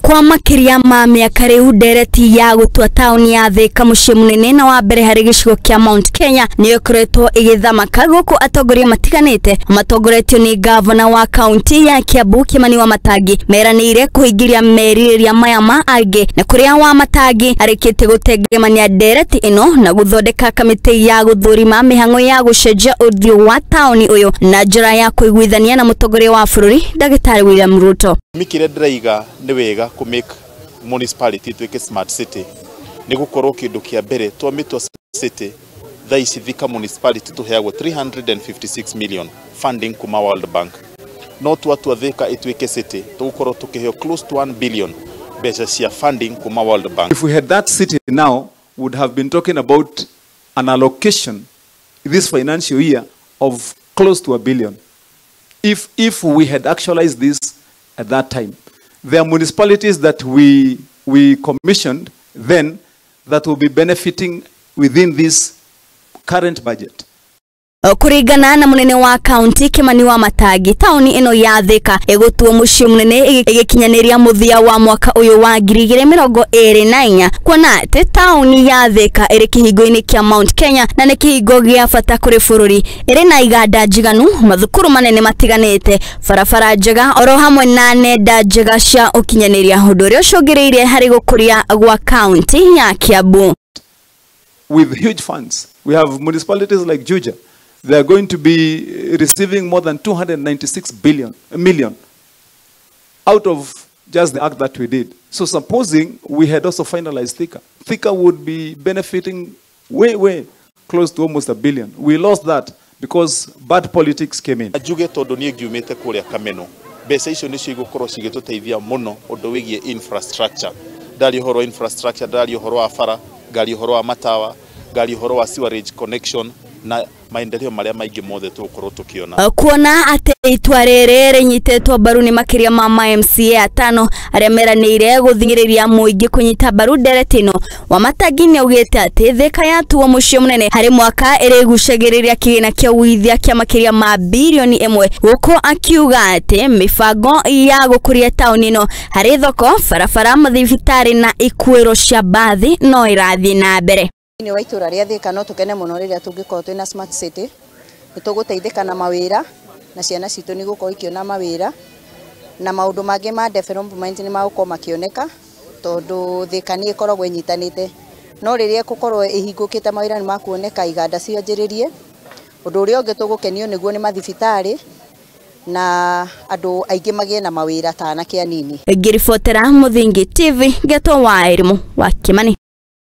Kwa makĩria ma mĩaka rĩu ndereti ya gũtua taũni ya Thika mũciĩ mũnene na wa mbere harĩ gĩcigo kĩa Mount Kenya nĩyo ĩkoretwo ĩgĩthamaka gũkũ atongoria matiganĩte matongoretio nĩ gavana wa kaunti ya Kiambu Kimani Wamatangi meranĩire kũhingĩria merirĩria maya ma angĩ na kũrĩa Wamatangi arĩkĩtie gũtengemania ndereti ĩno na gũthondeka kamĩtĩ ya gũthũrima mĩhang'o ya gũcenjia ũthiũ wa taũni ũyũ na njĩra ya kũiguithania na mũtongoria wa bũrũri Ndagĩtarĩ William Ruto. Kĩrĩa ndĩraiga nĩ wega kũ make municipality ituĩke smart city nĩ gũkorwo kĩndũ kĩa mbere twamĩtua city thaa ici Thika municipality tũheagwo 356 million funding kuma World Bank, no twatua Thika ituĩke city tũgũkorwo tũkĩheo close to 1 billion mbeca cia funding kuma World Bank. If we had that city now, would have been talking about an allocation this financial year of close to 1 billion. If we had actualized this at that time. There are municipalities that we commissioned then that will be benefiting within this current budget. Kũringana na mũnene wa kaunti Kimani Wamatangi, taũni ĩno ya Thika ĩgũtuo mũciĩ mũnene ĩgĩkinyanĩria mũthia wa mwaka ũyũ wa 2024, kuona atĩ taũni ya Thika ĩrĩ kĩhingo-inĩ kĩa Mount Kenya na nĩ kĩhingo gĩa bata kũrĩ bũrũri, ĩrĩ na iganda njiganu, mathukuru manene matiganĩte, barabara njega oro hamwe na nenda njega cia ũkinyanĩria, ũndũ ũrĩa ũcũngĩrĩirie harĩ gũkũria gwa kaunti ya Kiambu. With huge funds. We have municipalities like Juja. They are going to be receiving more than 296 billion, million out of just the act that we did. So supposing we had also finalized Thika, Thika would be benefiting way, way close to almost 1 billion. We lost that because bad politics came in. Njuge tondu niĩ ngiumĩte kũrĩa Kameno, mbeca icio nĩcio igũkorwo cigĩtũteithia mũno ũndũ wĩgiĩ infrastructure. Ndaria ũhoro wa infrastructure, ndaria ũhoro wa bara, ngaria ũhoro wa matawa, ngaria ũhoro wa sewerage connection na maendeleo marĩa maingĩ mothe tũgũkorwo tũkĩona. Kuona atĩ itua rĩrĩ rĩnyitĩtwo mbaru nĩ makĩria ma MCA atano arĩa meranĩire gũthing'ĩrĩria mũingĩ kũnyita mbaru ndereti ĩno, Wamatangi nĩ augĩte atĩ Thika yatuo mũciĩ mũnene harĩ mwaka ĩrĩgucagĩrĩria kĩgĩna kĩa ũigithia kĩa makĩria ma 1 birioni, gũkũ akiuga atĩ mĩbango ya gũkũria taũni ĩno harĩ thoko, barabara, mathibitarĩ na ikuĩro cia mbathi no ĩrathiĩ na mbere. Thĩinĩ wa itũra rĩa Thika no tũkene mũno rĩrĩa tũngĩkorwo twĩna smart city. Nĩ tũgũteithĩka na mawĩra na ciana citũ nĩ igũkorwo ikĩona mawĩra na maũndũ mangĩ ma development nĩ magũkorwo makĩoneka tondũ Thika nĩ ĩkoragwo ĩnyitanĩte, no rĩrĩa ĩgũkorwo ĩhingũkĩte mawĩra nĩ makuoneka, iganda cianjĩrĩrie. Ũndũ ũrĩa ũngĩ tũgũkenio nĩguo nĩ mathibitarĩ na andũ aingĩ magĩe na mawĩra ta anake anini. Ngĩribotera Mũthingi TV, ngetwo wa Irimũ wa Kimani.